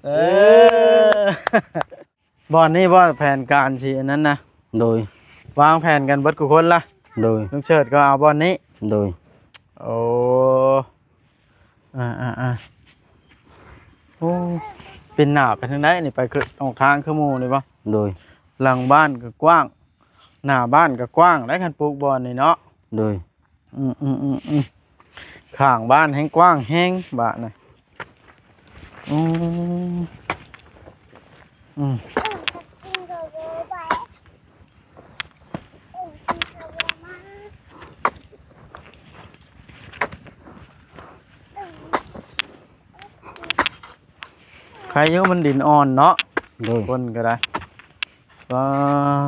ເອີ ເອີ ບ່ອນນີ້ບໍ່ແຜນການຊິອັນນັ້ນນະ? ໂດຍ ວາງແຜນກັນເບິດທຸກຄົນລະ? ໂດຍ ລຸງເສີດກໍເອົາບ່ອນນີ້? ໂດຍ ໂອ້ ອ່າໆໆ ໂອ້ ເປັນໜ້າໄປທາງໃດນີ້? ໄປຄືອອກທາງຄືໝູ່ນີ້ບໍ່? ໂດຍ ຫຼັງບ້ານກໍກວ້າງ ໜ້າບ້ານກໍກວ້າງໄດ໋ ຄັນປູກບ່ອນນີ້ເນາະ. ໂດຍ ອືມໆໆໆ ຂ້າງບ້ານແຮ່ງກວ້າງແຮງບາດນະ. ອືມ ອືມ ໃຄຢູ່ມັນດິນອ່ອນເນາະ. ໂດຍ ຄົນກໍໄດ້ ປາ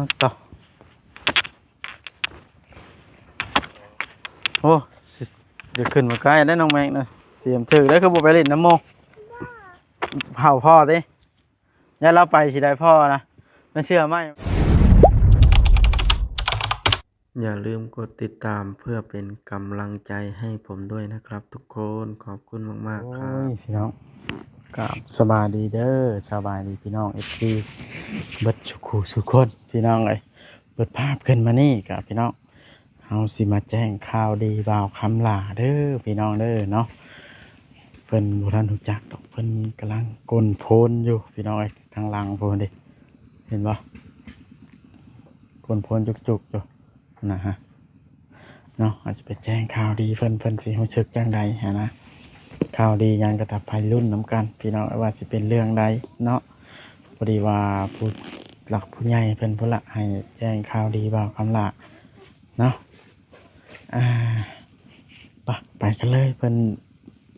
ດໂທ້. ໂອ້ ຊິ ຈະຂຶ້ນມາໃກ້ໄດ້ນ້ອງແມັກນະ. ສຽມຖືກໄດ້ ຄືບໍ່ໄປຫຼິ້ນນຳໝູ່? ເຜົາພໍ່ຕິ ຢ້ານລາວໄປຊິໄດ້ພໍ່ນະ ໃນເສື້ອໄມ້. ຢ່າລືມກົດຕິດຕາມເພື່ອເປັນກຳລັງໃຈໃຫ້ຜົມດ້ວຍນະຄັບທຸກຄົນ. ຂອບຄຸນມາກໆ ໂອ້ຍ ຄັບ ພີ່ນ້ອງ ກາບສະບາຍດີເດີ ສະບາຍດີພີ່ນ້ອງ ເອັຟຊີ ເບິດສູ່ຄູ່ສູ່ຄົນ ພີ່ນ້ອງເອີຍ. ເປີດພາບຂຶ້ນມານີ້ກະພີ່ນ້ອງ ເຮົາຊິມາແຈ້ງຂ່າວດີບ່າວຄຳຫຼ້າເດີພີ່ນ້ອງເດີເນາະ. ເພິ່ນບໍ່ທັນຮູ້ຈັກດອກ ເພິ່ນກຳລັງກົ້ນໂພນຢູ່ພີ່ນ້ອງເອີຍ. ທາງຫຼັງພຸ້ນເດ້ ເຫັນບໍ່? ກົ້ນໂພນຈຸກໆຢູ່ນະຮະ ເນາະ. ເຮົາຈະໄປແຈ້ງຂ່າວດີເພິ່ນ ເພິ່ນຊິຮູ້ສຶກຈັ່ງໃດຫັ້ນນະ. ຂ່າວດີຫຍັງກໍຖ້າໄປລຸ້ນນຳກັນພີ່ນ້ອງເອີຍ ວ່າຊິເປັນເລື່ອງໃດເນາະ. ພໍດີວ່າຜູ້ຫຼັກຜູ້ໃຫຍ່ເພິ່ນພຸ້ນລະ ໃຫ້ແຈ້ງຂ່າວດີບ່າວຄຳຫຼ້າເນາະ. ອ່າ ປະ ໄປກັນເລີຍ ເພິ່ນ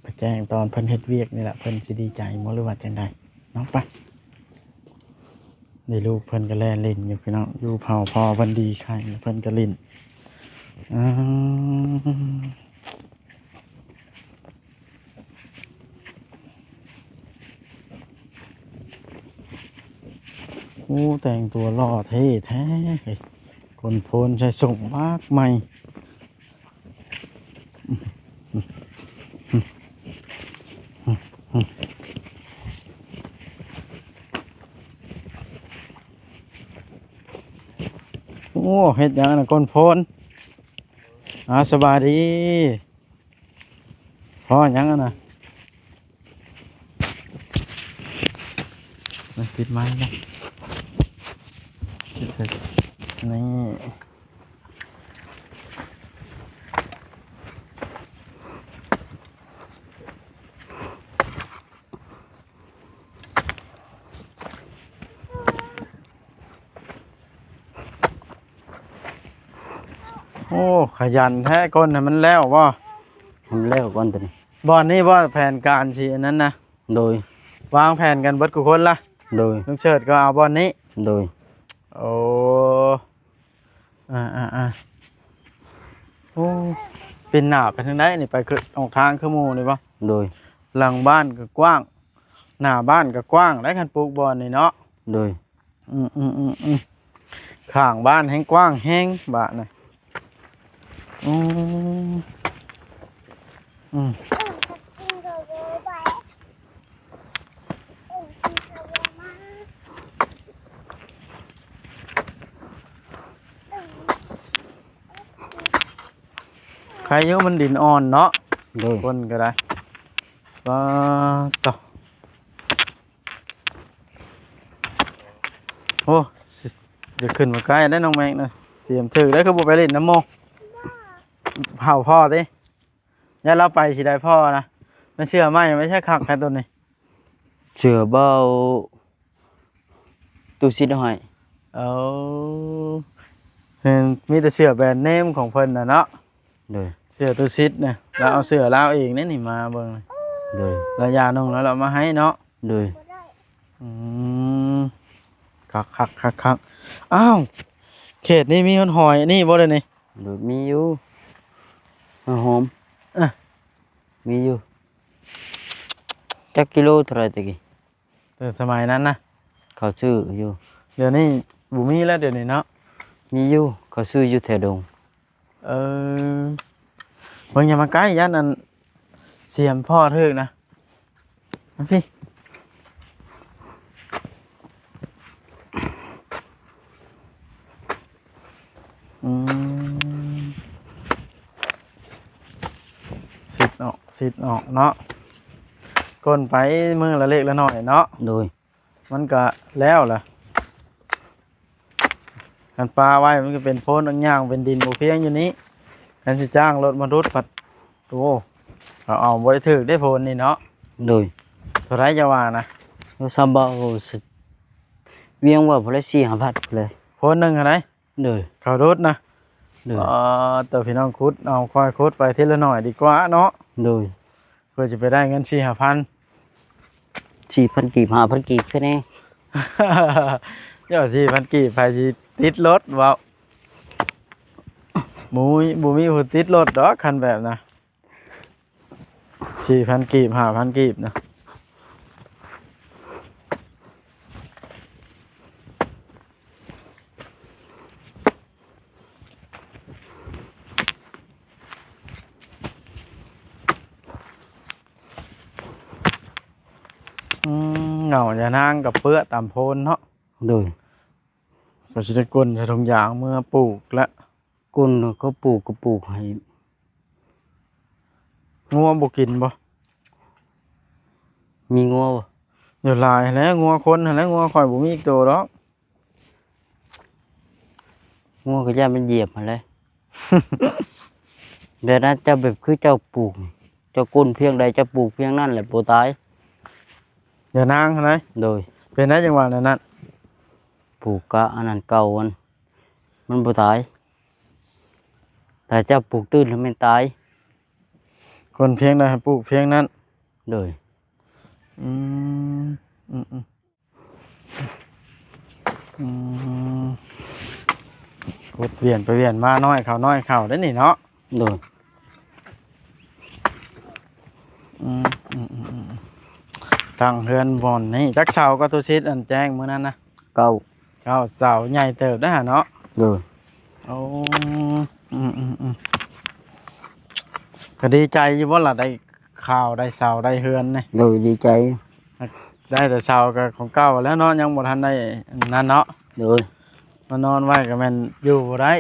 ໄປແຈ້ງຕອນເພິ່ນເຮັດວຽກນີ້ລະ ເພິ່ນຊິດີໃຈບໍ່ ຫຼືວ່າຈັ່ງໃດເນາະ. ໄປ ນີ້ລູກເພິ່ນກໍແລ່ນຫຼິ້ນຢູ່ພີ່ນ້ອງ ຢູ່ເຜົາພໍ່ເພິ່ນດີໄຂ່ ເພິ່ນກໍຫຼິ້ນ. ອືມ ໂອ້ ແຕ່ງຕົວຫຼໍ່ເທ່ແທ້ເອີຍ ກົ້ນໂພນໃສ່ສົ້ງມາກໃໝ່. ໂອ້ ເຮັດຫຍັງນະ ກົ້ນໂພນ? ອ່າ ສະບາຍດີ. ພໍຫຍັງຫັ້ນນະ? ມາ ປິດໄມນະ ປິດໃສ່ນີ້. ໂອ້ ຂະຫຍັນແທ້ ກົ້ນໃຫ້ມັນແລ້ວບໍ່? ໃຫ້ມັນແລ້ວກ່ອນຕົວນີ້. ບ່ອນນີ້ບໍ່ແຜນການຊິອັນນັ້ນນະ? ໂດຍ ວາງແຜນກັນເບິດທຸກຄົນລະ? ໂດຍ ລຸງເສີດກໍເອົາບ່ອນນີ້? ໂດຍ ໂອ້ ອ່າໆໆ ໂອ້ ເປັນໜ້າໄປທາງໃດນີ້? ໄປຄືອອກທາງຄືໝູ່ນີ້ບໍ່? ໂດຍ ຫຼັງບ້ານກໍກວ້າງ ໜ້າບ້ານກໍກວ້າງໄດ໋ ຄັນປູກບ່ອນນີ້ເນາະ. ໂດຍ ອືມໆໆໆ ຂ້າງບ້ານແຮ່ງກວ້າງແຮງບາດນະ. ອືມ ອືມ ໃຄຢູ່ມັນດິນອ່ອນເນາະ. ໂດຍ ຄົນກໍໄດ້ ປາດໂທ້. ໂອ້ ຊິ ຈະຂຶ້ນມາໃກ້ໄດ້ນ້ອງແມັກນະ. ສຽມຖືກໄດ້ ຄືບໍ່ໄປຫຼິ້ນນຳໝູ່? ເຜົາພໍ່ຕິ ຢ້ານລາວໄປຊິໄດ້ພໍ່ນະ. ໃນເສື້ອໄມ້ໄວ້ໃຊ້ຄັກແທ້ຕົວນີ້. ເສື້ອບ່າວ ຕູ້ຊິດເອົາໃຫ້. ເອົາ ເຫັນມີແຕ່ເສື້ອແບຣນເນມຂອງເພິ່ນນະເນາະ. ໂດຍ ເສື້ອຕູ້ຊິດນະ ລາວເອົາເສື້ອລາວເອງເດ້ນີ້ ມາເບິ່ງ. ໂດຍ ລາວຢານຸ່ງແລ້ວລາວເອົາມາໃຫ້ເນາະ. ໂດຍ ອືມ ຄັກໆໆໆ. ອ້າວ ເຂດນີ້ມີຮອດຫອຍອັນນີ້ບໍ່ເດນີ້? ໂດຍ ມີຢູ່ ຫອຍຫອມ. ເອີ ມີຢູ່. ຈັກກິໂລເທົ່າໃດແຕ່ກີ້? ແຕ່ສະໄໝນັ້ນນະ ເຂົາຊື້ຢູ່. ດຽວນີ້ບໍ່ມີແລ້ວ ດຽວນີ້ເນາະ. ມີຢູ່ ເຂົາຊື້ຢູ່ແຖວດົງ. ເອີ ເບິ່ງຢ່າມາໃກ້ ຢ້ານອັນສຽມພໍ່ຖືກນະ. ມາພີ້. ຊິດອອກເນາະ ກົ້ນໄປມື້ລະເລັກລະນ້ອຍເນາະ ໂດຍ ມັນກະແລ້ວລະ ຄັນປະໄວ້ມັນກະເປັນໂພນຍ່າງເປັນດິນບໍ່ພຽງຢູ່ນີ້ ຄັນຊິຈ້າງລົດມາດຸດພັດ ໂອ້ ເອົາ ເອົາບໍ່ໄດ້ຖືກເດ້ໂພນນີ້ເນາະ ໂດຍ ເທົ່າໃດເຈົ້າວ່ານະ? ຊາວບ້ານ ໂອ້ ວຽງວ່າຜູ້ໃດສີ່ຫ້າພັນເລີຍ ໂພນໜຶ່ງຫັ້ນໃດ ໂດຍ ເຂົາດຸດນະ ໂດຍ ເອີ ໂຕພີ່ນ້ອງຂຸດເອົາ ຄ່ອຍຂຸດໄປທີລະໜ້ອຍດີກວ່າເນາະ ໂດຍ ເພື່ອຈະໄປໄດ້ເງິນສີ່ຫ້າພັນ ສີ່ພັນກີບ ຫ້າພັນກີບຄືແນ່ ເຈົ້າ ສີ່ພັນກີບ ໃຜຊິຕິດລົດເວົ້າ ບໍ່ມີ ບໍ່ມີຜູ້ຕິດລົດດອກ ຄັນແບບນະ ສີ່ພັນກີບ ຫ້າພັນກີບນະ ອືມ ເຫງົ້າຢານາງກະເປື້ອຕາມໂພນເນາະ ໂດຍ ກະຊິໄດ້ກົ້ນໃສ່ຖົງຢາງເມືອປູກແລ້ວ ກົ້ນເຂົາປູກກະປູກໃຫ້ ງົວບໍ່ກິນບໍ່? ມີງົວບໍ່? ຢູ່ຫຼາຍແລ້ວ ງົວຄົນຫັ້ນແຫຼະ ງົວຂ້ອຍບໍ່ມີຈັກໂຕດອກ ງົວກະຢ້ານມັນຢຽບຫັ້ນແຫຼະ ແບບນັ້ນ ເຈົ້າແບບຄືເຈົ້າປູກ ເຈົ້າກົ້ນພຽງໃດ ເຈົ້າປູກພຽງນັ້ນແຫຼະ ບໍ່ຕາຍ ຢານາງຫັ້ນໃດ ໂດຍ ເປັນໄດຈັ່ງວ່າແນວນັ້ນ? ປູກກະອັນນັ້ນເກົ່າ ມັນ ມັນບໍ່ຕາຍ ຖ້າເຈົ້າປູກຕື່ນແລ້ວແມ່ນຕາຍ ກົ້ນພຽງໃດໃຫ້ປູກພຽງນັ້ນ ໂດຍ ອືມ ອືມ ອືມ ອືມ ຂຸດວຽນໄປວຽນມາ ນ້ອຍເຂົ້າ ນ້ອຍເຂົ້າເດ້ນີ້ເນາະ ໂດຍ ອືມ ອືມ ອືມ ອືມ ຕັ້ງເຮືອນບ່ອນນີ້ ຈັກເສົາກໍ ຕຸສິດ ອັນແຈ້ງມື້ນັ້ນນະ? ເກົ້າ ເກົ້າເສົາ ໃຫຍ່ເຕີບເດ້ຫັ້ນເນາະ ໂດຍ ໂອ້ ອືມ ອືມ ອືມ ກະດີໃຈຢູ່ບໍ່ລະ ໄດ້ຂ້າວ ໄດ້ເສົາ ໄດ້ເຮືອນນີ້? ໂດຍ ດີໃຈ ໄດ້ແຕ່ເສົາກະຂອງເກົ່າແລ້ວເນາະ ຍັງບໍ່ທັນໄດ້ອັນນັ້ນເນາະ ໂດຍ ມານອນໄວ້ກະແມ່ນຢູ່ບໍ່ໄດ້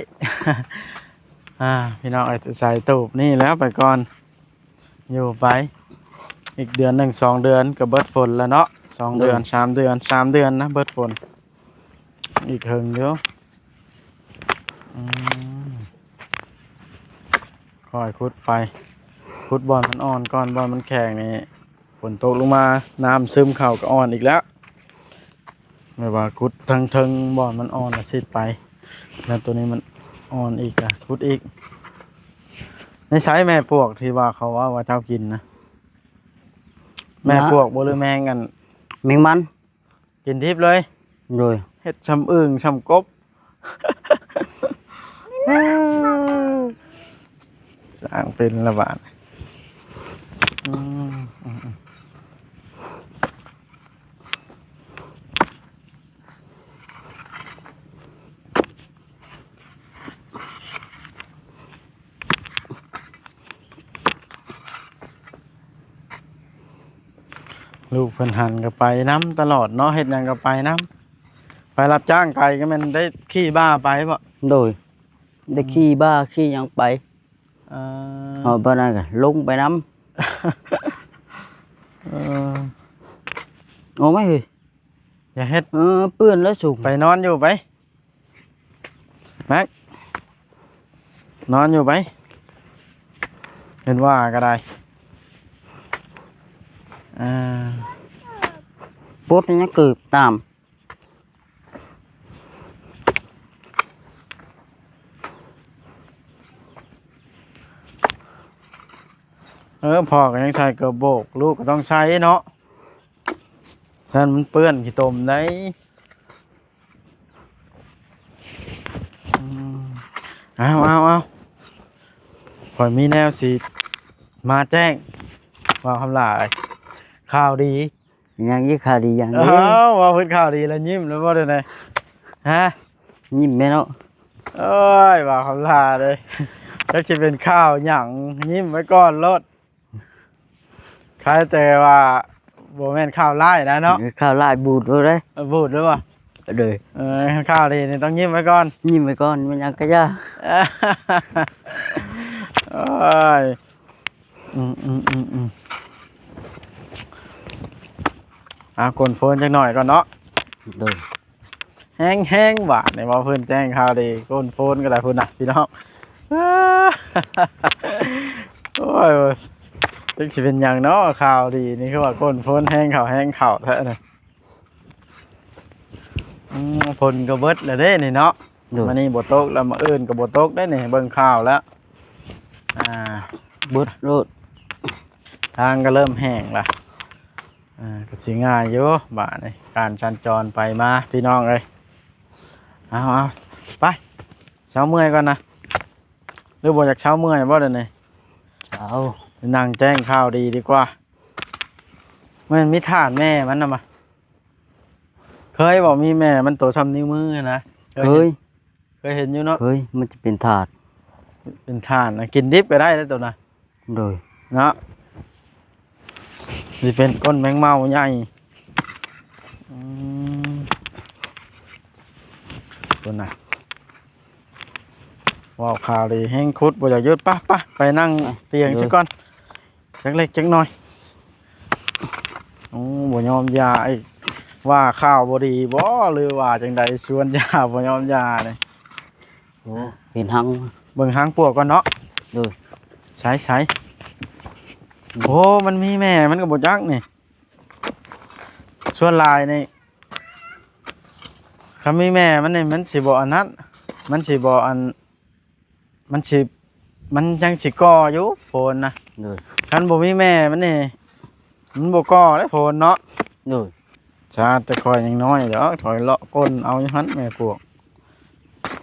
ອ່າ ພີ່ນ້ອງເອີຍ ໃສ່ຕູບນີ້ແລ້ວໄປກ່ອນ ຢູ່ໄປ ອີກເດືອນໜຶ່ງສອງເດືອນກະເບິດຝົນແລ້ວເນາະ ສອງເດືອນ ໂດຍ ສາມເດືອນ ສາມເດືອນນະເບິດຝົນ ອີກເຖິງຢູ່ ອືມ ຄ່ອຍຂຸດໄປ ຂຸດບ່ອນມັນອ່ອນກ່ອນ ບ່ອນມັນແຂງນີ້ ຝົນຕົກລົງມາ ນ້ຳຊຶມເຂົ້າກະອ່ອນອີກແລ້ວ ແບບວ່າຂຸດທາງເທິງບ່ອນມັນອ່ອນລະຊິດໄປ ແລ້ວໂຕນີ້ມັນອ່ອນອີກ ກະຂຸດອີກ ໃນໃສແມ່ປວກທີ່ວ່າເຂົາເວົ້າວ່າເຈົ້າກິນນະ? ແມ່ປວກບໍ່ ຫຼືແມງອັນ ແມງມັນ ກິນດິບເລີຍ ໂດຍ ເຮັດຊ່ຳອຶ່ງຊ່ຳກົບ ສ້າງເປັນລະບາດ ອືມ ອືມ ອືມ ລູກເພິ່ນຫັນກະໄປນຳຕະຫຼອດເນາະ ເຮັດຫຍັງກະໄປນຳ ໄປຮັບຈ້າງໄກກະແມ່ນໄດ້ຂີ່ບ່າໄປບໍ? ໂດຍ ໄດ້ຂີ່ບ່າຂີ່ຫຍັງໄປ ເອີ ເອົາປານນັ້ນກະລົງໄປນຳ ເອີ ເອົາໄວ້ເຮີ້ຍ ຢ່າເຮັດ ເອີ ເປື້ອນແລ້ວສູງ ໄປນອນຢູ່ໄປ ແມັກ ນອນຢູ່ໄປ ເຫັນວ່າກະໄດ້ ອ່າ ປົດຫຍັງເກີບຕາມ ເອີ ພໍ່ກະຍັງໃສ່ເກີບໂບກ ລູກກະຕ້ອງໃສ່ເນາະ ຊັ້ນມັນເປື້ອນຂີ້ຕົມໄດ໋. ອືມ ເອົາ ເອົາ ເອົາ ຂ້ອຍມີແນວຊິມາແຈ້ງ ວ່າຄຳຫຼາຍ ຂ່າວດີ. ຫຍັງອີກ? ຂ່າວດີຫຍັງ? ເອົາ ວ່າເພິ່ນຂ່າວດີແລ້ວຍິ້ມແລ້ວບໍ່ ດຽວນີ້ ຮະ? ຍິ້ມແມ່ນເນາະ. ໂອ້ຍ ວ່າຄຳຫຼາຍເດ້ ຈັກຊິເປັນຂ່າວຫຍັງ ຍິ້ມໄວ້ກ່ອນໂລດ. ຄາຍແຕ່ວ່າບໍ່ແມ່ນຂ່າວຮ້າຍນະເນາະ. ເອີ ຂ່າວຮ້າຍບູດໂລດເດ້. ເອີ ບູດໂລດບໍ່? ໂດຍ. ເອີ ຂ່າວດີນີ້ຕ້ອງຍິ້ມໄວ້ກ່ອນ. ຍິ້ມໄວ້ກ່ອນ ແມ່ນຫຍັງກະຢ່າ. ໂອ້ຍ ອືມໆໆໆ ອ່າ ກົນໂຟນຈັກໜ້ອຍກ່ອນເນາະ. ໂດຍ. ແຮງໆ ບາດນີ້ ເວົ້າເພິ່ນແຈ້ງຂ່າວດີ ກົນໂຟນກໍໄດ້ພຸ້ນນະພີ່ນ້ອງ. ໂອ້ຍ ຈັກຊິເປັນຫຍັງເນາະ ຂ່າວດີນີ້ ຄືວ່າກົນໂຟນແຮງເຂົ້າແຮງເຂົ້າແທ້ນະ. ອືມ ຝົນກໍເບິດແລ້ວເດ້ນີ້ເນາະ. ໂດຍ. ມື້ນີ້ບໍ່ຕົກແລ້ວ ມື້ອື່ນກໍບໍ່ຕົກເດ້ນີ້ ເບິ່ງຂ່າວແລ້ວ. ອ່າ ເບິດໂລດ ທາງກໍເລີ່ມແຫ້ງລະ. ອ່າ ກໍຊິງ່າຍຢູ່ບາດນີ້ ການສັນຈອນໄປມາພີ່ນ້ອງເອີຍ. ເອົາໆ ໄປ ເຊົາເມື່ອຍກ່ອນນະ. ຫຼືບໍ່ຢາກເຊົາເມື່ອຍບໍ່ດຽວນີ້? ເຊົາ. ນັ່ງແຈ້ງຂ່າວດີດີກວ່າ. ແມ່ນມີທ່ານແມ່ມັນນະມະ? ເຄີຍບໍ່ ມີແມ່ມັນໂຕຊ່ຳນິ້ວມືຫັ້ນນະ? ເຄີຍ ເຄີຍເຫັນຢູ່ເນາະ. ເຄີຍ ມັນຈະເປັນທາດ ເປັນທາດນະ ກິນດິບກໍໄດ້ເດ້ໂຕນະ. ໂດຍ. ເນາະ ຊິເປັນກົ້ນແມງເມົາໃຫຍ່. ອືມ ພຸ້ນນະ ເວົ້າຂ່າວດີແຮງຂຸດບໍ່ຢາກຢຸດ. ປະ ປະ ໄປນັ່ງຕຽງຊະກ່ອນ ຈັກເລັກຈັກໜ້ອຍ. ໂອ້ ບໍ່ຍອມຢາອີກ ວ່າຂ່າວບໍ່ດີບໍ່ ຫຼືວ່າຈັ່ງໃດ ຊວນຢາບໍ່ຍອມຢານີ້. ໂອ້ ເຫັນຫາງ ເບິ່ງຫາງປວກກ່ອນເນາະ. ໂດຍ. ໃສໆ ອືມ ໂອ້ ມັນມີແມ່ມັນກໍບໍ່ຈັກນີ້. ສ່ວນຫຼາຍນີ້ ຄັນມີແມ່ມັນນີ້ ມັນຊິບໍ່ອັນນັ້ນ ມັນຊິບໍ່ອັນ ມັນຊິ ມັນຍັງຊິກໍ່ຢູ່ໂພນນະ. ໂດຍ. ຄັນບໍ່ມີແມ່ມັນນີ້ ມັນບໍ່ກໍ່ເດ້ໂພນເນາະ. ໂດຍ. ຊາດ ແຕ່ຂ້ອຍຍັງນ້ອຍດອກ ຂ້ອຍເລາະກົ້ນເອົາຢູ່ຫັ້ນແມ່ພວກ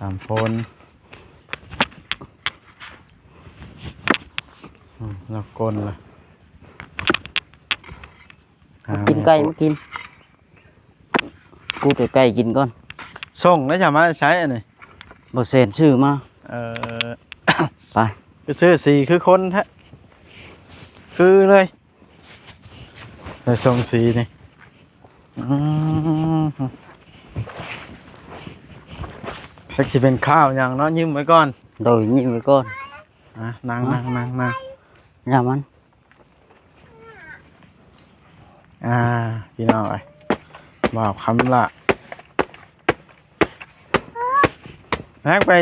ຕາມໂພນ. ອືມ ເລາະກົ້ນລະ ຫາ ກິນໄກ່ ແມ່ພວກ ມາກິນ ກູດໄກ່ກິນກ່ອນ. ສົ່ງແລ້ວຈະມາໃຊ້ອັນນີ້ ບໍ່ແຊນຊື້ມາ. ເອີ ໄປ ໄປຊື້ ສີຄືຄົນແທ້ ຄືເລີຍ ໄປສົ່ງສີນີ້. ອືມ ຈັກຊິເປັນຂ່າວຫຍັງເນາະ ຍິ້ມໄວ້ກ່ອນ. ໂດຍ ຍິ້ມໄວ້ກ່ອນ. ອ່ະ ນັ່ງ ນັ່ງ ນັ່ງ ນັ່ງ ຢ່າມັນ. ອ່າ ພີ່ນ້ອງເອີຍ ບ່າວຄຳຫຼ້າ ແຮກໄປ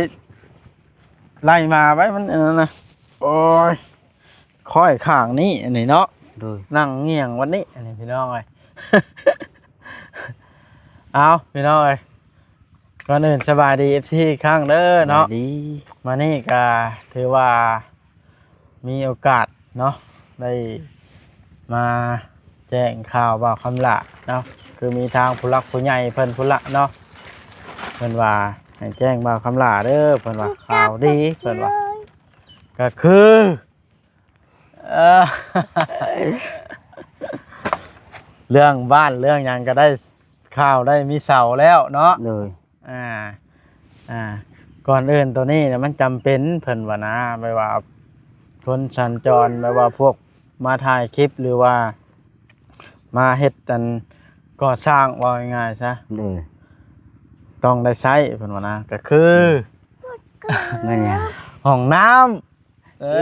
ໄລ່ໝາໄວ້ ມັນອັນນັ້ນນະ. ໂອ້ຍ ຄ້ອຍຂ້າງນີ້ອັນນີ້ເນາະ. ໂດຍ. ນັ່ງງ່ຽງວັນນີ້ອັນນີ້ ພີ່ນ້ອງເອີຍ. ເອົາ ພີ່ນ້ອງເອີຍ ກ່ອນອື່ນສະບາຍດີ ເອັຟຊີ ອີກຄັ້ງເດີເນາະ. ສະບາຍດີ. ມື້ນີ້ກະຖືວ່າມີໂອກາດເນາະ ໄດ້ມາແຈ້ງຂ່າວບ່າວຄຳຫຼ້າເນາະ ຄືມີທາງຜູ້ຫຼັກຜູ້ໃຫຍ່ເພິ່ນພຸ້ນລະເນາະ ເພິ່ນວ່າໃຫ້ແຈ້ງບ່າວຄຳຫຼ້າເດີ ເພິ່ນວ່າຂ່າວດີ ເພິ່ນວ່າ ກະຄື ເອີ ເລື່ອງບ້ານເລື່ອງຫຍັງກະໄດ້ຂ່າວ ໄດ້ມີເສົາແລ້ວເນາະ. ໂດຍ. ອ່າ ອ່າ ກ່ອນອື່ນໂຕນີ້ນະ ມັນຈຳເປັນ ເພິ່ນວ່ານະ ແບບວ່າຄົນສັນຈອນ ແບບວ່າພວກມາຖ່າຍຄລິບ ຫຼືວ່າມາເຮັດອັນກໍ່ສ້າງ ເວົ້າງ່າຍໆຊະ. ໂດຍ. ຕ້ອງໄດ້ໃຊ້ ເພິ່ນວ່ານະ ກະຄື ແມ່ນຫຍັງ? ຫ້ອງນ້ຳ. ເອີ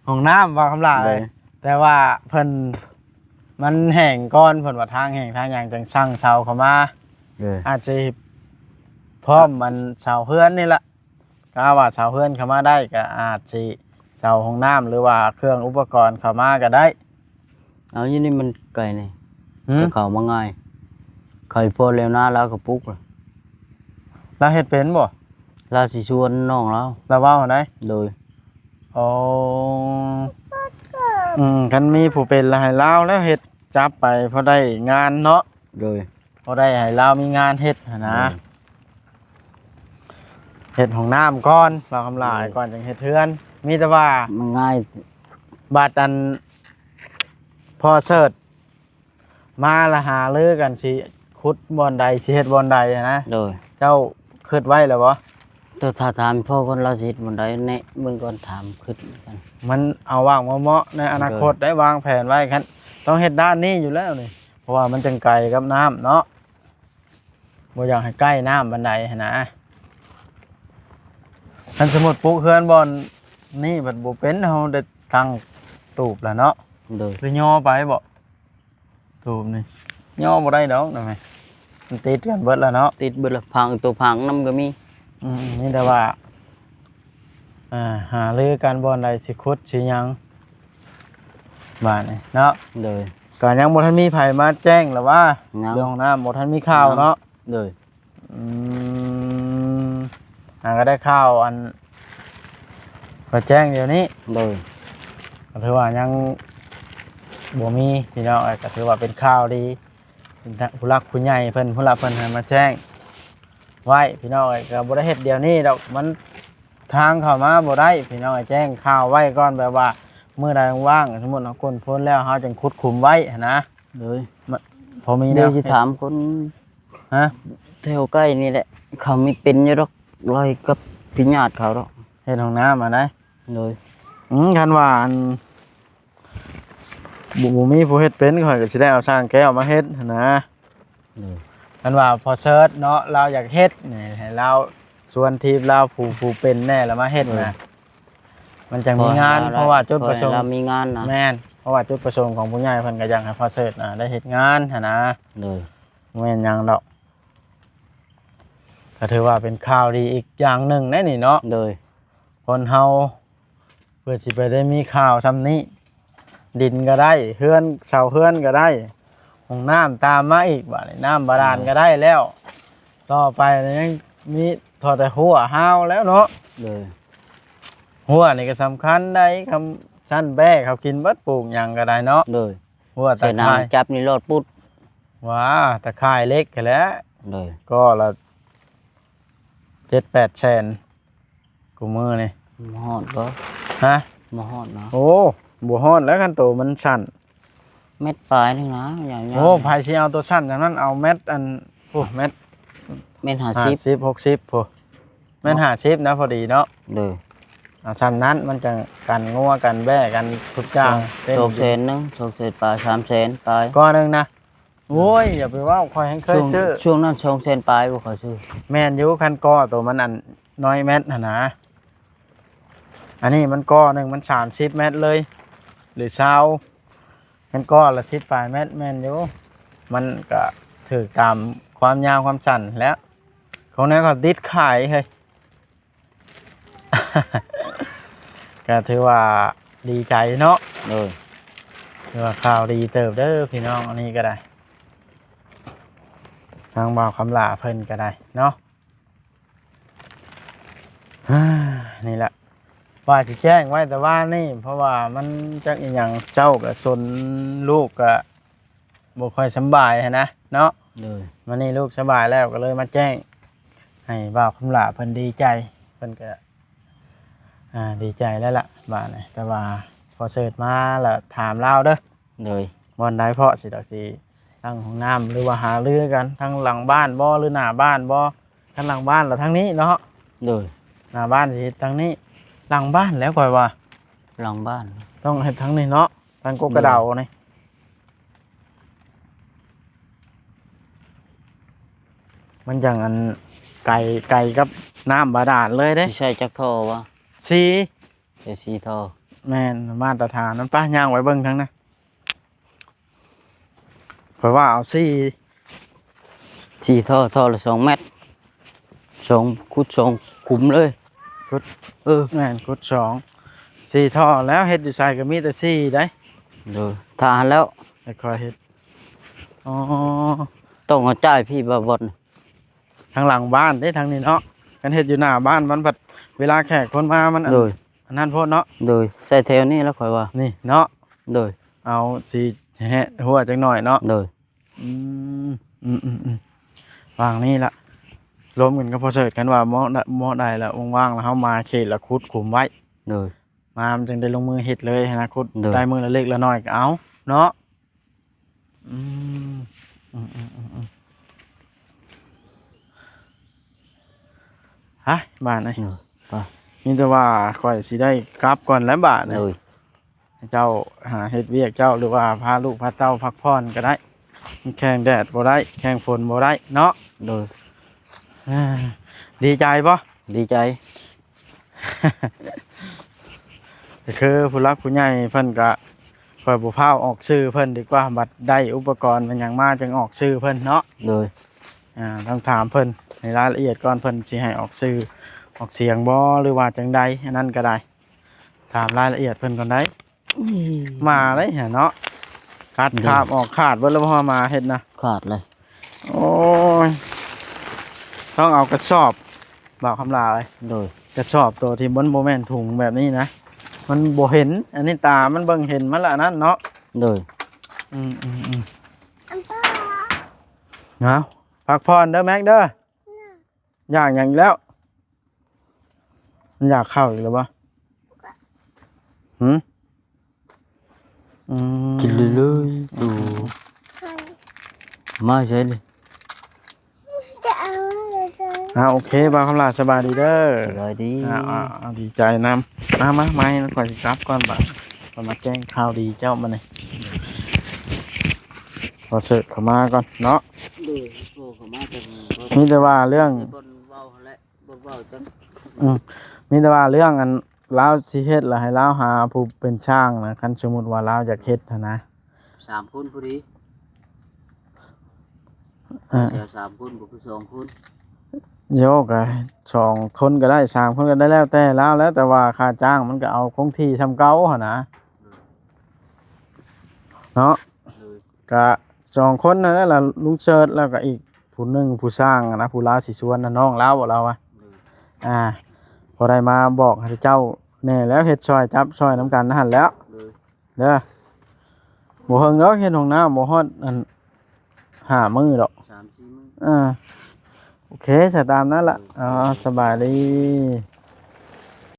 ເອີ ຫ້ອງນ້ຳວ່າຄຳຫຼ້າ. ໂດຍ. ແຕ່ວ່າເພິ່ນ ມັນແຫ້ງກ່ອນ ເພິ່ນວ່າທາງແຫ້ງທາງຫຍັງ ຈັ່ງສັ່ງເສົາເຂົ້າມາ. ໂດຍ. ອາດຊິພ້ອມອັນເສົາເຮືອນນີ້ລະ ຖ້າວ່າເສົາເຮືອນເຂົ້າມາໄດ້ ກະອາດຊິເສົາຫ້ອງນ້ຳ ຫຼືວ່າເຄື່ອງອຸປະກອນເຂົ້າມາກະໄດ້. ເອົາ ຢູ່ນີ້ມັນໄກນີ້ ຫື? ຈະເຂົ້າມາງ່າຍ. ເຂົາອີ່ພໍ່ແລ້ວນາລາວກໍປຸກລະ. ລາວເຮັດເປັນບໍ່? ລາວຊິຊວນນ້ອງລາວ. ລາວເວົ້າຫັ້ນໃດ? ໂດຍ. ອໍ ອືມ ຄັນມີຜູ້ເປັນລະໃຫ້ລາວແລ້ວເຮັດ ຈັບໄປພໍໄດ້ງານເນາະ. ໂດຍ. ພໍໄດ້ໃຫ້ລາວມີງານເຮັດຫັ້ນນະ. ໂດຍ. ເຮັດຫ້ອງນ້ຳກ່ອນ ເວົ້າຄຳຫຼ້າຍ ໂດຍ ກ່ອນຈັ່ງເຮັດເຮືອນ. ມີແຕ່ວ່າມັນງ່າຍ ບາດອັນພໍ່ເສີດມາລະຫາລືກັນ ຊິຂຸດບ່ອນໃດ ຊິເຮັດບ່ອນໃດຫັ້ນນະ. ໂດຍ. ເຈົ້າຄິດໄວ້ແລ້ວບໍ່? ແຕ່ຖ້າຖາມພໍ່ກ່ອນ ລາວຊິເຮັດບ່ອນໃດ ແນະເບິ່ງກ່ອນ ຖາມຄິດກ່ອນ. ມັນເອົາວ່າງເໝາະໆ ໃນອະນາຄົດ ໂດຍ ໄດ້ວາງແຜນໄວ້ ຄັນຕ້ອງເຮັດດ້ານນີ້ຢູ່ແລ້ວນີ້ ເພາະວ່າມັນຈັ່ງໄກກັບນ້ຳເນາະ ບໍ່ຢາກໃຫ້ໃກ້ນ້ຳປານໃດຫັ້ນນະ. ຄັນສົມມຸດປຸກເຮືອນບ່ອນ ນີ້ບັດບໍ່ເປັນ ເຮົາໄດ້ຕັ້ງຕູບແລ້ວເນາະ. ໂດຍ ຫຼືຍໍໄປບໍ່? ຕູບນີ້ຍໍບໍ່ໄດ້ດອກນະແມ່ ມັນຕິດກັນເບິດແລ້ວເນາະ. ຕິດເບິດແລ້ວ ພັງ ໂຕພັງນຳກໍມີ. ອືມ ມີແຕ່ວ່າ ອ່າ ຫາລືກັນບ່ອນໃດຊິຂຸດຊິຫຍັງບາດນີ້ເນາະ. ໂດຍ ກໍຍັງບໍ່ທັນມີໃຜມາແຈ້ງລະວ່າ ຍັງ ເລື່ອງຫ້ອງນ້ຳບໍ່ທັນມີຂ່າວເນາະ. ໂດຍ ອືມ ຫາກໍໄດ້ຂ່າວອັນ ກໍແຈ້ງດຽວນີ້. ໂດຍ ກໍຖືວ່າຍັງບໍ່ມີພີ່ນ້ອງເອີຍ ກໍຖືວ່າເປັນຂ່າວດີ ເປັນທາງຜູ້ຫຼັກຜູ້ໃຫຍ່ເພິ່ນ ຜູ້ຫຼັກເພິ່ນໃຫ້ມາແຈ້ງໄວ້ພີ່ນ້ອງເອີຍ. ກໍບໍ່ໄດ້ເຮັດດຽວນີ້ດອກ ມັນທາງເຂົ້າມາບໍ່ໄດ້ພີ່ນ້ອງເອີຍ ແຈ້ງຂ່າວໄວ້ກ່ອນ ແບບວ່າມື້ໃດວ່າງໆ ສົມມຸດເຮົາກົ້ນໂພນແລ້ວ ເຮົາຈຶ່ງຂຸດຂຸມໄວ້ຫັ້ນນະ. ໂດຍ ມະ ພໍມີແນວ ດຽວຊິຖາມຄົນ ຮະ ແຖວໃກ້ນີ້ແຫຼະ ເຂົາມີເປັນຢູ່ດອກ ລອຍກັບພະຍາດເຂົາດອກ ເຮັດຫ້ອງນ້ຳຫັ້ນໃດ. ໂດຍ ອືມ ຄັນວ່າອັນ ບໍ່ ບໍ່ມີຜູ້ເຮັດເປັນ ຂ້ອຍກໍຊິໄດ້ເອົາຊ່າງແກ້ວມາເຮັດຫັ້ນນະ. ໂດຍ ຄັນວ່າພໍ່ເສີດເນາະ ລາວຢາກເຮັດນີ້ ໃຫ້ລາວຊວນທີມລາວ ຜູ້ ຜູ້ເປັນແດ່ລະມາເຮັດນະ. ໂດຍ ມັນຈັ່ງມີງານ ພໍໃຫ້ລາວ ເພາະວ່າຈຸດປະສົງ ພໍໃຫ້ລາວມີງານນະ. ແມ່ນ ເພາະວ່າຈຸດປະສົງຂອງຜູ້ໃຫຍ່ເພິ່ນກໍຢາກໃຫ້ພໍ່ເສີດນະໄດ້ເຮັດງານຫັ້ນນະ. ໂດຍ ບໍ່ແມ່ນຫຍັງດອກ ກໍຖືວ່າເປັນຂ່າວດີອີກຢ່າງໜຶ່ງເດ້ນີ້ເນາະ. ໂດຍ ຄົນເຮົາເພື່ອຊິໄປໄດ້ມີຂ່າວຊ່ຳນີ້ ດິນກໍໄດ້ ເຮືອນ ເສົາເຮືອນກໍໄດ້ ຫ້ອງນ້ຳຕາມມາອີກ ບາດນີ້ນ້ຳບາດານກໍໄດ້ແລ້ວ. ຕໍ່ໄປຍັງມີ ພໍແຕ່ຮົ້ວຮາວແລ້ວເນາະ. ໂດຍ ຮົ້ວນີ້ກໍສຳຄັນໃດ໋ ຄຳຊັ້ນແບ້ເຂົາກິນເບິດ ປູກຫຍັງກໍໄດ້ເນາະ. ໂດຍ ຮົ້ວຕາຂ່າຍ ໃສ່ນ້ຳຈັບນີ້ລອດປຸດ ວ່າຕາຂ່າຍເຫຼັກຫັ້ນແຫຼະ. ໂດຍ ກໍລະເຈັດແປດແສນ ກູມື້ນີ້ ບໍ່ຮອດບໍ່? ຮະ? ບໍ່ຮອດເນາະ. ໂອ້ ບໍ່ຮອດແລ້ວ ຄັນໂຕມັນສັ້ນ ແມັດປາຍໜຶ່ງນະ ຍາວໆ. ໂອ້ ໃຜຊິເອົາໂຕສັ້ນຈັ່ງນັ້ນ ເອົາແມັດອັນ ໂອ້ ແມັດ ແມັດຫ້າສິບ ຫ້າສິບ ຫົກສິບພຸ້ນ ແມັດຫ້າສິບນະ ພໍດີເນາະ. ໂດຍ ເອົາຊ່ຳນັ້ນ ມັນຈັ່ງກັນງົວກັນແບ້ກັນທຸກຢ່າງ. ສອງແສນໜຶ່ງ ສອງແສນປາຍ ສາມແສນປາຍ ກໍໜຶ່ງນະ. ໂອ້ຍ ຢ່າໄປເວົ້າ ຂ້ອຍແຮ່ງເຄີຍຊື້ ຊ່ວງນັ້ນສອງແສນປາຍບໍ່ ຂ້ອຍຊື້. ແມ່ນຢູ່ ຄັນກໍໂຕມັນອັນ ໜ້ອຍແມັດຫັ້ນນະ. ອັນນີ້ມັນກໍໜຶ່ງມັນສາມສິບແມັດເລີຍ ຫຼືຊາວ ແມ່ນກໍລະສິບປາຍແມັດ. ແມ່ນຢູ່ ມັນກະຖືກຕາມຄວາມຍາວຄວາມສັ້ນແຫຼະ. ຂອງແນວເຂົາຕິດຂາຍເຮີ້ຍ ກະຖືວ່າດີໃຈເນາະ. ໂດຍ ຖືວ່າຂ່າວດີເຕີບເດີພີ່ນ້ອງ ອັນນີ້ກໍໄດ້ ທາງບ່າວຄຳຫຼ້າເພິ່ນກໍໄດ້ເນາະ. ນີ້ແຫຼະ ວ່າຊິແຈ້ງໄວ້ແຕ່ວານນີ້ ເພາະວ່າມັນຈັກອີ່ຫຍັງ ເຈົ້າກໍສົນ ລູກກໍບໍ່ຄ່ອຍສຳບາຍຫັ້ນນະເນາະ. ໂດຍ ມື້ນີ້ລູກສະບາຍແລ້ວ ກໍເລີຍມາແຈ້ງໃຫ້ບ່າວຄຳຫຼ້າເພິ່ນດີໃຈ ເພິ່ນກໍ ອ່າ ດີໃຈແລ້ວລະບາດນີ້. ແຕ່ວ່າພໍເສີດມາລະຖາມລາວເດີ. ໂດຍ ບ່ອນໃດເພາະຊິດອກ ຊິຕັ້ງຫ້ອງນ້ຳ ຫຼືວ່າຫາລືກັນ ທາງຫຼັງບ້ານບໍ່ ຫຼືໜ້າບ້ານບໍ່? ຄັນຫຼັງບ້ານລະທາງນີ້ເນາະ. ໂດຍ ໜ້າບ້ານຊິເຮັດທາງນີ້ ຫຼັງບ້ານແລ້ວຂ້ອຍວ່າ ຫຼັງບ້ານ ຕ້ອງເຮັດທາງນີ້ເນາະ ທາງກົກກະເດົານີ້. ໂດຍ ມັນຈັ່ງອັນ ໄກ ໄກກັບນ້ຳບາດານເລີຍເດ້. ຊິໃຊ້ຈັກທໍ່ວະ? ສີ່ ໃຊ້ສີ່ທໍ່. ແມ່ນ ມາດຕະຖານ. ໄປ ຍ່າງໄປເບິ່ງທາງນັ້ນ. ຂ້ອຍວ່າເອົາສີ່ ສີ່ທໍ່ ທໍ່ລະສອງແມັດ ສອງ ຂຸດສອງຂຸມເລີຍ. ຂຸດ ເອີ ແມ່ນ ຂຸດສອງ ສີ່ທໍ່ແລ້ວ. ເຮັດຢູ່ໃສກໍມີແຕ່ສີ່ໄດ໋. ໂດຍ ຖ້າຫັ້ນແລ້ວ ແລ້ວຄ່ອຍເຮັດ. ອໍ ຕ້ອງເອົາຈ່າຍພີ້ບ່າວບ່ອນ. ທາງຫຼັງບ້ານເດ້ ທາງນີ້ເນາະ. ຄັນເຮັດຢູ່ໜ້າບ້ານມັນພັດ ເວລາແຂກຄົນມາມັນ ໂດຍ ອັນນັ້ນໂພດເນາະ. ໂດຍ ໃສ່ແຖວນີ້ແລ້ວຂ້ອຍວ່າ ນີ້ເນາະ. ໂດຍ ເອົາຊິແຫະຮົ້ວຈັກໜ້ອຍເນາະ. ໂດຍ ອືມ ອືມໆໆ ວາງນີ້ລະ ລົມກັນກັບພໍ່ເສີດ ຄັນວ່າເໝາະ ເໝາະໄດ້ລະ ວ່າງໆລະ ເຮົາມາເຂດລະຂຸດຂຸມໄວ້. ໂດຍ ມາມັນຈຶ່ງໄດ້ລົງມືເຮັດເລີຍຫັ້ນນະ. ຂຸດ ໂດຍ ໄດ້ມື້ລະເລັກລະນ້ອຍກໍເອົາເນາະ. ອືມ ອືມໆໆໆ ຮະ ບາດນີ້ ໂດຍ ໄປ ມີແຕ່ວ່າຂ້ອຍຊິໄດ້ກັບກ່ອນແຫຼະບາດນີ້. ໂດຍ ເຈົ້າຫາເຮັດວຽກເຈົ້າ ຫຼືວ່າພາລູກພາເຕົ້າພັກຜ່ອນກໍໄດ້. ແຂ່ງແດດບໍ່ໄດ້ ແຂ່ງຝົນບໍ່ໄດ້ເນາະ. ໂດຍ ດີໃຈບໍ່? ດີໃຈ. ໂດຍ ກໍຄືຜູ້ຫຼັກຜູ້ໃຫຍ່ເພິ່ນກໍ ຂ້ອຍບໍ່ຟ້າວອອກຊື່ເພິ່ນດີກວ່າ ບັດໄດ້ອຸປະກອນແມ່ນຫຍັງມາຈຶ່ງອອກຊື່ເພິ່ນເນາະ. ໂດຍ ອ່າ ຕ້ອງຖາມເພິ່ນໃຫ້ລາຍລະອຽດກ່ອນ ເພິ່ນຊິໃຫ້ອອກຊື່ອອກສຽງບໍ່ ຫຼືວ່າຈັ່ງໃດ ອັນນັ້ນກໍໄດ້ ຖາມລາຍລະອຽດເພິ່ນກ່ອນໄດ້. ອືມ ມາເລີຍຫັ້ນເນາະ ກັດ ໂດຍ ຄາບອອກ ຂາດເບິດແລ້ວບໍ່ ເຮົາມາເຮັດນະ? ຂາດເລີຍ. ໂອ້ຍ ຕ້ອງເອົາກະສອບ ບ່າວຄຳຫຼາຍ. ໂດຍ ກະສອບໂຕທີ່ມັນບໍ່ແມ່ນຖົງແບບນີ້ນະ ມັນບໍ່ເຫັນ ອັນນີ້ຕາມັນເບິ່ງເຫັນ ມັນລະອັນນັ້ນເນາະ. ໂດຍ ອືມໆໆ ເອົາ ພັກຜ່ອນເດີແມັກເດີ. ຢາກຫຍັງອີກແລ້ວ? ມັນຢາກເຂົ້າອີກແລ້ວບໍ່? ຫືມ? ອືມ ກິນເລື້ອຍໆ ໂຕ ມາໃສ່ນີ້. ອ່າ ໂອເຄ ບ່າວຄຳຫຼາຍ ສະບາຍດີເດີ. ສະບາຍດີ. ອ່າ ອ່າ ອ່າ ດີໃຈນຳ. ມາ ມາ ມາ ຂ້ອຍຊິກັບກ່ອນບາດ ຂ້ອຍມາແຈ້ງຂ່າວດີເຈົ້າມື້ນີ້. ຂໍເຊີນເຂົ້າມາກ່ອນເນາະ. ໂດຍ ຂໍເຂົ້າມາ ມີແຕ່ວ່າເລື່ອງ ບ່ອນເວົ້າຫັ້ນແຫຼະ ບໍ່ເວົ້າຈັ່ງ ອືມ ມີແຕ່ວ່າເລື່ອງອັນລາວຊິເຮັດລະ ໃຫ້ລາວຫາຜູ້ເປັນຊ່າງນະ ຄັນສົມມຸດວ່າລາວຢາກເຮັດຫັ້ນນະ. ສາມຄົນພໍດີ. ເອີ ແຕ່ສາມຄົນບໍ່ຄືສອງຄົນ. ໂຍ ກະສອງຄົນກໍໄດ້ ສາມຄົນກໍໄດ້ ແລ້ວແຕ່ລາວແຫຼະ ແຕ່ວ່າຄ່າຈ້າງມັນກໍເອົາຄົງທີ່ສ່ຳເກົ່າຫັ້ນນະ ເນາະ. ໂດຍ ກະສອງຄົນນັ້ນແຫຼະ ລຸງເສີດ ແລ້ວກະອີກຜູ້ໜຶ່ງ ຜູ້ຊ່າງນະ ຜູ້ລາວຊິຊວນນະ ນ້ອງລາວບໍ່ລາວວ່າ. ໂດຍ ອ່າ ພໍໄດ້ມາບອກໃຫ້ເຈົ້າແດ່ແລ້ວ ເຮັດຊ່ອຍ ຈັບຊ່ອຍນຳກັນຫັ້ນແຫຼະ. ໂດຍ ເດີ ບໍ່ເຫິງດອກ ເຮັດຫ້ອງນ້ຳບໍ່ຮອດອັນຫ້າມື້ດອກ ສາມສີ່ມື້. ອ່າ ໂອເຄ ສະຕາມນັ້ນລະ. ໂດຍ ເອົາ ສະບາຍດີ.